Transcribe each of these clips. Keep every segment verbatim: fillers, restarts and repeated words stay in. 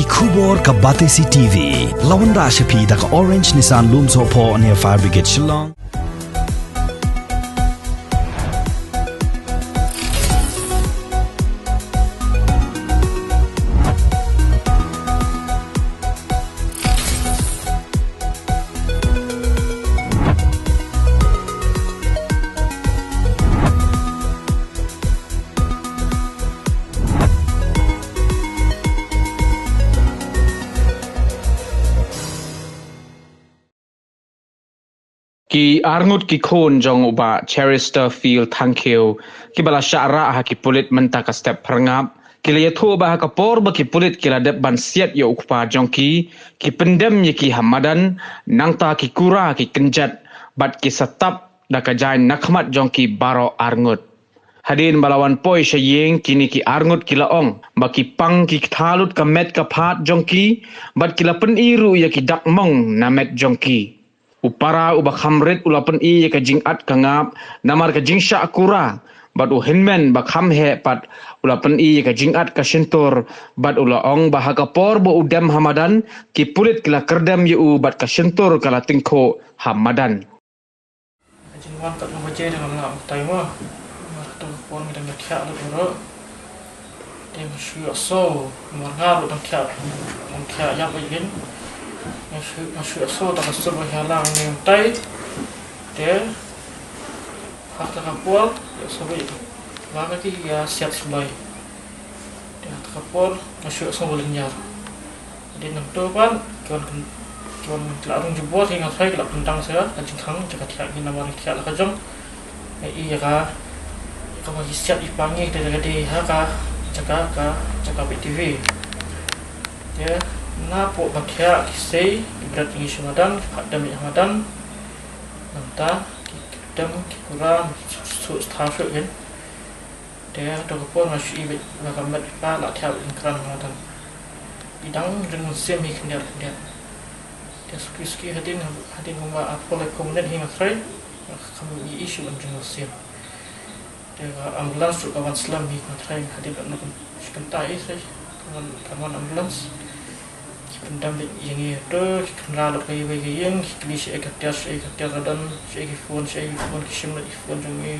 Khubor ka Batesi T V. La wanrah sha phi da ka Orange Nissan Lumsohphoh near Fire Brigade Shillong. Ki arngut ki khun jong u Bah Cheristerfield Thangkhiew, kiba la shah rah ha ki pulit mynta ka step phyrngap, ki la ïathuh ba ha ka por ba ki pulit ki la dep ban siat ïa u kpa jong ki, ki pyndem ïa ki ha madan, nangta ki kura ki kynjat, bad ki sa tap da ka jaiñ na khmat jong ki baroh arngut. Hadien ba la wan poi sha ïing, kine ki arngut ki la ong ba ki pang ki ktha lut ka met ka phad jong ki, bad ki la pyni ruh ïa ki dak mong na met jong ki. U para uba kham rit u la pyni ïa ka jingat ka ngap namar ka jingshah kura, bad u hynmen ba kham heh pat u la pyni ïa ka jingat ka shyntur, bad u la ong ba ha ka por ba u dem ha madan, ki pulit ki la kyrdem ïa u bad ka shyntur ka la tyngkhuh ha madan. Ka jingwan kat ka baje dang ngam tai ma. Mar tu ka por ngi dang thiah lut ruh. Te nga shu ïohsngew, mar nga ruh dang thiah, dang thiah ïap bad kin. Nga shu, nga shu ïohsngew da ka sur ba ïalang ne tai. Te ha kata ka por ïohsngew bad ba ka ki ïa siat sbai. Te ha kata ka por nga shu ïohsngew ba lynñiar. Hadien nangto pat ki wan, ki wan ki la rung jubor hi nga tharai ki la pyndang sa ka jingkhang jaka thiah ngi namar ngi thiah la ka jong. Ngi i ïa ka, ïa kaba ki siat i pa ngi te ka dei ha ka jaka, ka jaka peit T V. Te napoh ba thiah ki sei ki bret ngi sha madan, ki phah dem ïa madan. Nangta ki dem ki kura, su, su, star shu kin. Te ha kato ka por nga shu i beit ba ka met i pa la thiah beit lyngkran ha madan. I dang ring mynsiem hi khyndiat khyndiat. Te suki suki hadien, hadien kumba arphew laiphew minit hi nga tharai, nga kham i i shu ban ring mynsiem. Te ka ambulance ruh ka wan slem hi nga tharai, hadien ka nang shi kynta i tharai ka wan, ka wan ambulance. Ki pyndam beit ïa ngi hato, ki kynra lut ka iwei ka ïing, ki kylli shaei ka tiar, shaei ka tiar ka don, shaei ki phone, shaei ki phone, ki shim lut ki phone jong ngi.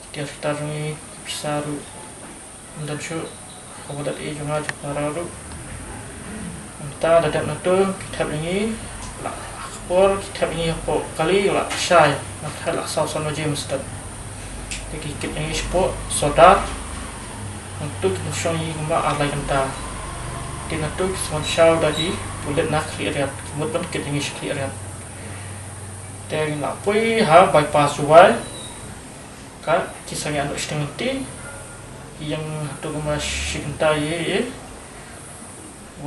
Ki tiar ki tar jong ngi, ki pisa ruh ym don shuh. Ka wallet ei jong nga jong para ruh. Mynta da dep na tu ki thep ïa ngi, la ha ka por ki thep ïa ngi hapoh kali la shai, nga tharai la saw san baje mynstep. Te ki kit ïa ngi shapoh sordar. Nangtu ki pynshong ïa ngi kumba ar lai kynta. Te nangtu ki sngewsih da ki pulit na Khliehriat, ki mut ban kit ïa ngi sha Khliehriat. Te ngi la poi ha bypass Jowai. Ka ki sangeh anok shiteng lynti. Ïeng hato kumba shi kynta ïa ïa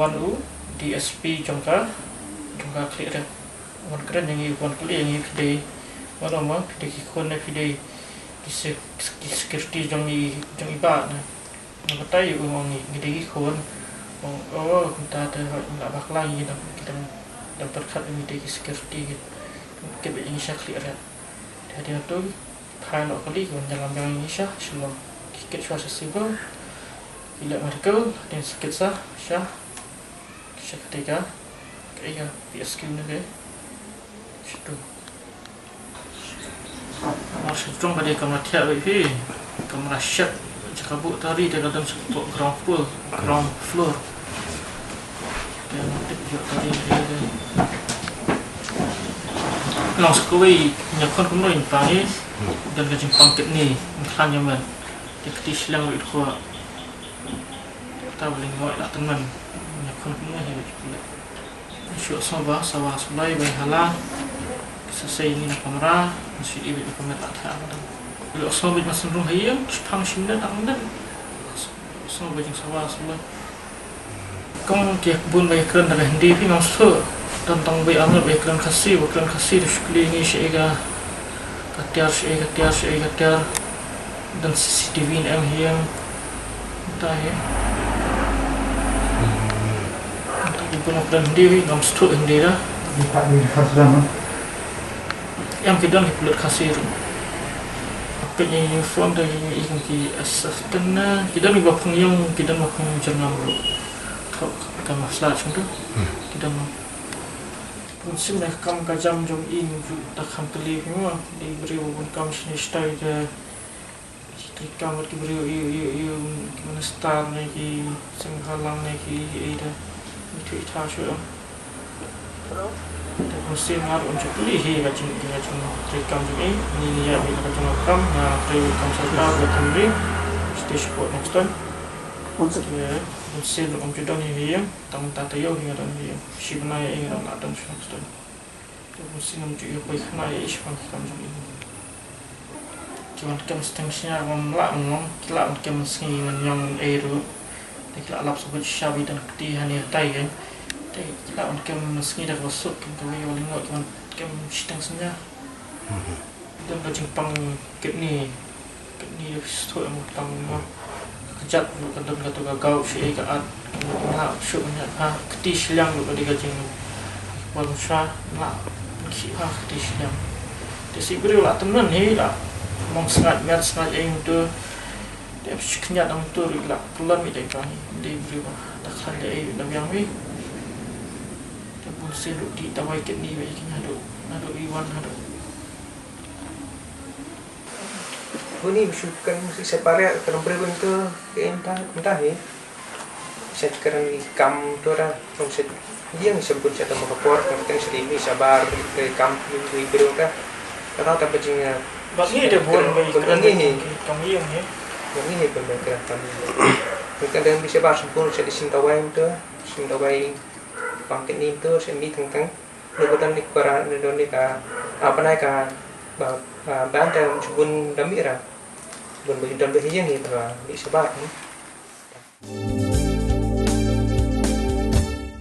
wan u D S P jong ka, jong ka Khliehriat. Wan kren ïa ngi, wan kylli ïa ngi phi dei, wan ong ma phi dei ki khun ne phi dei ki se-, ki security jong i, jong i bah ne. Nga batai ïa u, ong ngi, ngi dei ki khun. Ong oh kumta te hooid, nga bakla ngi dang, ki dang, dang pyrkhat ngi dei ki security ki. Kit beit ïa ngi sha Khliehriat. Te hadien tu phai noh kali ki wan ïalam biang ïa ngi sha Shillong. Ki kit shuwa sha civil, ki leh medical, hadien sa kit sa sha, sha katei ka, ka, ka P S Q ne ka. Shitu. Mar sha jrong ka dei kamra thiah beit phi, kamra shet, jaka buh tari te ka don sha ground floor, ground floor. Te nang tip ïoh tari te te. Nang sa kawei, ñia khun kumno ïa pang i, don ka jingpang kidney, ngin khlaiñ ïa met. Te kti shleng ruh i dkhot. Te ta ba lyngngoi la tymmen. Ñia khun kumno hi ba ki pule. Shu ïohsngew ba sawa sawlai ba ïa hala. Ki sa sei ngi na kamra, ngi shu i beit na kamra ta tha ba dang. Ïohsngew beit ba synrung ha ïing, shipang shim ne dang ne. Ïohsngew ba jingsawa sawlai. Kong ki bun ba ïa kren da ka Hindi phi ngam sngewthuh. Don tang ba ïa amut ba ïa kren Khasi, ba kren Khasi da shu kylli ngi shaei ka, ka tiar, shaei ka tiar, shaei ka tiar. Don C C T V ne em hi ïa. Mynta hi. Mynta ki bun ba kren Hindi phi ngam sngewthuh Hindi da. Em ki don ki pulit Khasi ruh. Peit ïa uniform da ïa ki assistant na. Ki don kiba phong ïing, ki don ba phong jyrngam ruh. Ka, ka masla chung tu. Ki dang. Bun sien da kam ka jam jong i ngi ju da kham tylli phi mo. Dei briew bun kam shane shatai da. Ki kam ki briew ïa, ïa, ïa ki minister ne ki seng bhalang ne ki, ïa da. Ngi tu ita shu. Te bun sien nga ruh ym ju plie hi ka jing, ka jingtrei kam jong i. Ngi ïa i ka jingkam, nga trei kam sorkar, ka jingri. Stage four next time. Bun sien. Ïa, bun sien ruh ym ju don hi ïa. Tang ta taïew hi nga don hi ïa. Shi bnai ïa i nga don, la don shu next time. Te bun sien ym ju ïa poi khana ïa i shaphang ki kam jong i. Ki wan kem steng snia wan la ngong, ki la wan kem sngi wan ñiong ei ruh. Te ki la lap sabut sha ba i don kti hani hatai kan. Te ki la wan kem sngi da kaba suk kem kaba ïoh lyngngoh ki wan kem steng snia. Don ka jingpang kidney, kidney da sthok em pang mo. Ka jat ka don ka tu ka gaw shi ei ka at. Nga shu ñiat ha kti shiliang ruh ka dei ka jing wan sha la ki ha kti shiliang. Te shi briew la tymmen hi la mong sngaid miat sngaid ei mynta. Te shi kñiat mynta ruh la pynlong mi dei ka hi dei briew ba da khlaiñ dei ei da biang mi. Te bun sien ruh dei dawai kidney ba i kñia ruh na ruh i wan ha ruh. Bun i shu kan si separe kan briew mynta ke mynta mynta hi. Sa kren i kam tu ra, tong sa ïeng sa bun sa tama ka por, kan kan sa dei mi sabar, dei kam i briew ka. Ka tau ta ba jing, eh, Ba ngi dei bun ba i bun kren ngi hi. Kam ïeng hi. Bun ngi hi bun ba kren kam ïeng. Kan kan dei mi sabar sa bun sa dei sim dawai mynta, sim dawai pang kidney mynta, sa mi tang tang. Ni ko don ni ko ra, ni don ni ka, apa nai ka, ba, ba, ba anta sa bun da mi ra. Bun ba don ba hi ïeng hi ba, mi sabar, hmm.